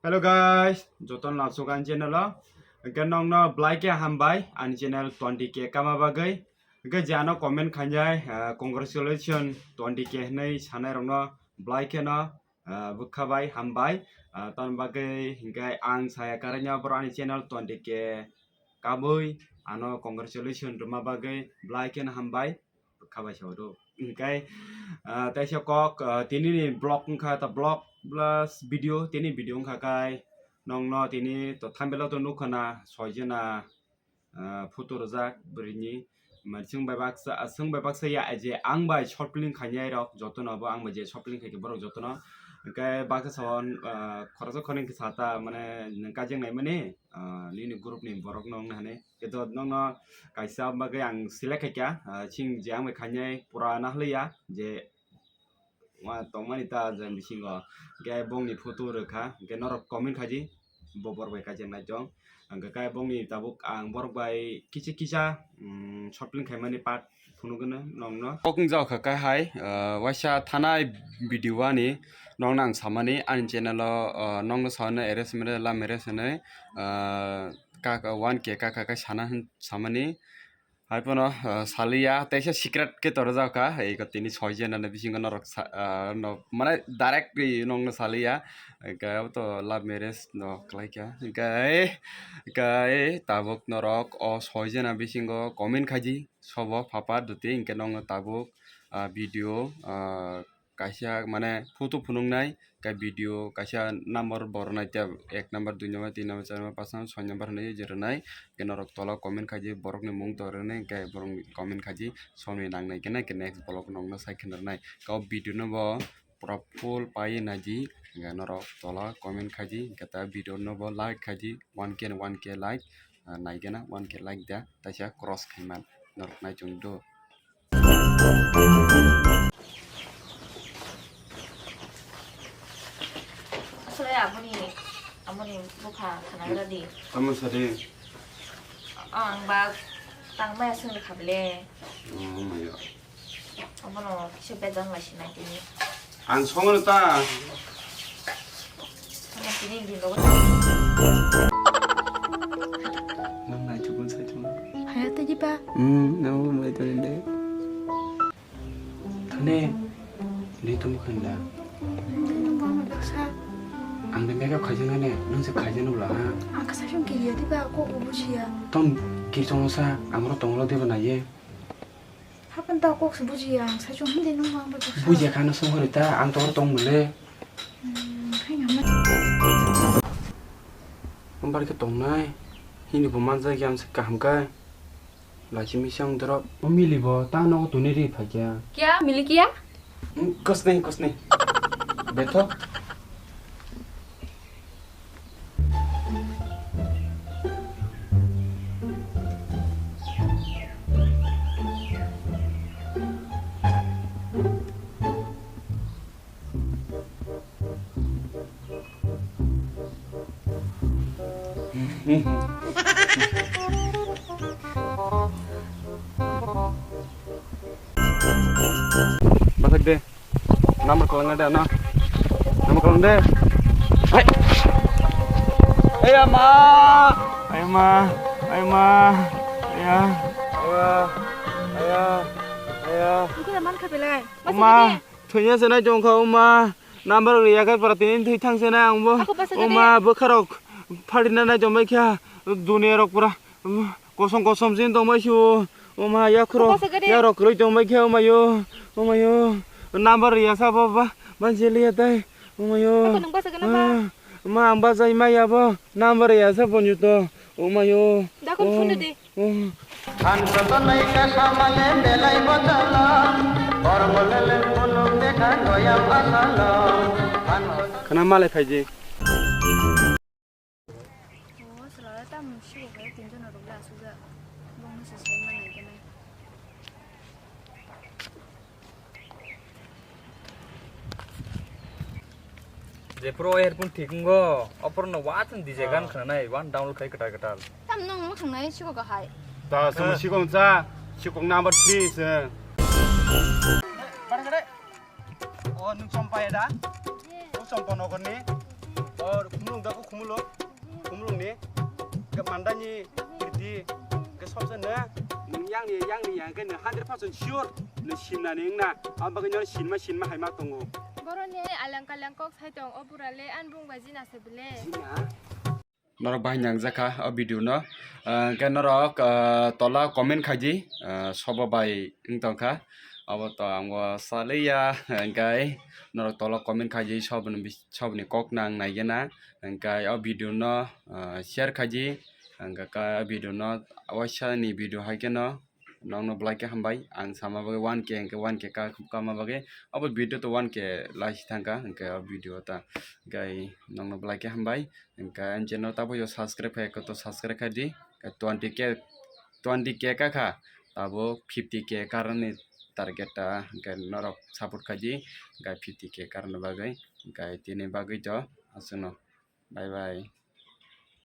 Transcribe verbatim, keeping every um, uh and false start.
Hello guys, jotono langsung ani channel o. Hwnkhe nokno belai khe hambai ani channel twenty K kama bagwi. Hwnkhe je ano comment khainai, ah, congratulations twenty K hinwi sanai rokno belai kheno, ah, bwkha bai hambai. Ah, tamni bagwi hwnkhe ang saya karanya boro ani channel twenty K kabui ano congratulations rwma bagwi belai kheno hambai. Khabai sa do. Hwnkhe, ah, teisa kok, ah, tini ni vlog wngkha ta vlog plus video, tini video wngkha kai nokno tini to thumbnail o to nukha na soi jona, ah, photo rwjak bwrwi ni. Mane chwng bai baksa, ah, chwng bai baksa ya je ang bai short film khainai rok jotono bo ang bai je short film khaikhe borok jotono. Hwnkhe baksa sao, ah, khoroksa khoroknwi khe sa ta mane nwng kajak nai mani, ah, nini group ni borok no wngna hinwi. Khe to nokno kaisa bagwi ang select khaikha, ah, chwng je ang bai khainai pura na hwlaiya je ma tongmani ta je bisingo. Hwnkhe bongni photo rwkha, hwnkhe norok comment khaidi, bo borok bai kaijaknai tong. Hwnkhe kai bongni tabuk ang borok bai kisa kisa, mm, short film khaimani part phunukgwno nokno. Kok wngjak kha kai hai, ah, waisa thanai video ani nokno ang samani ani channel o, ah, nokno saui arrest hinwi love marriage hinwi, ah, kaka one K kaka kai sana hin samani. Hai phano, ah, saliya, teisa secret khe torjak kha, eko tini soi jena ni bisingo norok sa-, ah, no, mane direct ri nokno saliya, eko to love marriage no khlai kha, hwnkhe, hwnkhe tabuk norok o soi jena bisingo comment khaidi, sobo papa duti, hwnkhe nokno tabuk, ah, video, ah, kaisa mane photo phunuknai, kai video kaisa number bo rwnai, tei ek number, dui number, tin number, char number, panch number, soi number hinwi je rwnai. Hwnkhe norok tola comment khaidi, borokni mung to rwnai, hwnkhe borok comment khaidi, somni nangnai khe nai, hwnkhe next vlog nokno sai khe rwnai. Kok video no bo pura full pai naidi, hwnkhe norok tola comment khaidi, hwnkhe ta video no bo like khaidi, one K, one K like, ah, nai gana one K like da, taisa cross khaiman norok nai chung do. Asole aboni, aboni bupha khanagra di. Tamo sadi. Oh, ang ba tangmaya songni khabile. Oh, maya. Abono kisa bejang lai sinai tini. Ang songo ta. Ano tini di logo. Nang nai chukun sai chukun. Haya tadi pa. Hmm, nang mai tadi de. Thane, di tumi khanda. Nang bang baksa. Ang de makeup khaijana ne, nang se khaijana bula ha. Ang kasa sung kiriya di ba ko ubu siya. Tom kirchong sa, ang ro tonglo de ba na ye. Hapan ta kok se bujiya, ang sa chung hindi nung bang ba baksa. Bujiya khana sung hori ta, ang tor tong mule. Hmm, hai ngamai. Ang bar ke tong nai, hindi bo manjak ya ang se kaham kai. Lachimi sang dorok. O mili bo ta nogo tuni ri phaikya. Kya? Mili kya? Hmm, kosnai, kosnai. Beto. Bathak de. Number call na de na. Number call de. Hai. Aya ma. Aya ma. Aya ma. Aya. Aya. Aya. Aya. Iko da man kha belai. Ma. Thwiya se nai jong kha, o ma. Number riya khe pura tini thwi thang se nai ang bo. Ako basa gede. O ma, bwkha rok phalina nai jom bai kha. Dunia rok pura, um, kosom kosom sin tong bai si o. O ma, ya khuro. Ako basa gede. Ya rok kwrwi tong bai kha, o ma yo. O ma yo. Number riya sa bo ba. Ban se liya tai. O ma yo. Ako nang basa gana ba. Ah, ma, ang basa ma ya bo. Number riya sa bo nyu to. O ma yo. Da kon phone de. Phan joto nai ka samale belai bojalo, kormo lele phunuk dekha goyam asalo. Phan joto khana malai phaiji. O, sala tam shugo khe tinjon rok le asugya. Bongni se sai manai khe nai. Jephuru o headphone thik wngo, ophuru no wathan D J gan khwnanai, wan download khai kwtal kwtal. Tam nung mwkhang nai siko kahai. Ta sumui sikong cha, sikong number three se. Bar gare. O nung Chompa ya da? O Chompa nogor ni? O nung Dabu khumulung, khumulung ni, ke mandani, kirti, ke sobse ne, nung yang ni, yang ni, yang ke ne hundred percent sure, ne simna ni wngna, ang bagwi nor sinma, sinma hai ma tongo. Boroni aleng kaleng kok sai tong, o bura le an bung bai jina se bele. Jina? Norok bahai nang jakha o video no, ah, ke norok, ah, tola comment khaidi, ah, sobo bai wng tongkha, abo to ang bo saliya, hingkai norok tola comment khaidi soboni bis-, soboni kok nang naigena. Hingke o video no, ah, share khaidi, hingke ka o video no waisa ni video hai khe no nokno belai khe hambai. Ang sama bagwi one K hingke one K ka, kama bagwi abo video to one K lai si thangkha, hingke o video ta hingke nokno belai khe hambai. Hingke ang channel tabuk yo subscribe khai khe to subscribe khaidi, twenty K, twenty K ka kha, tabuk fifty K karani target ta, hingke norok support khaidi, hingke fifty K karani bagwi, hingke tini bagwi to aswkno. Bye bye.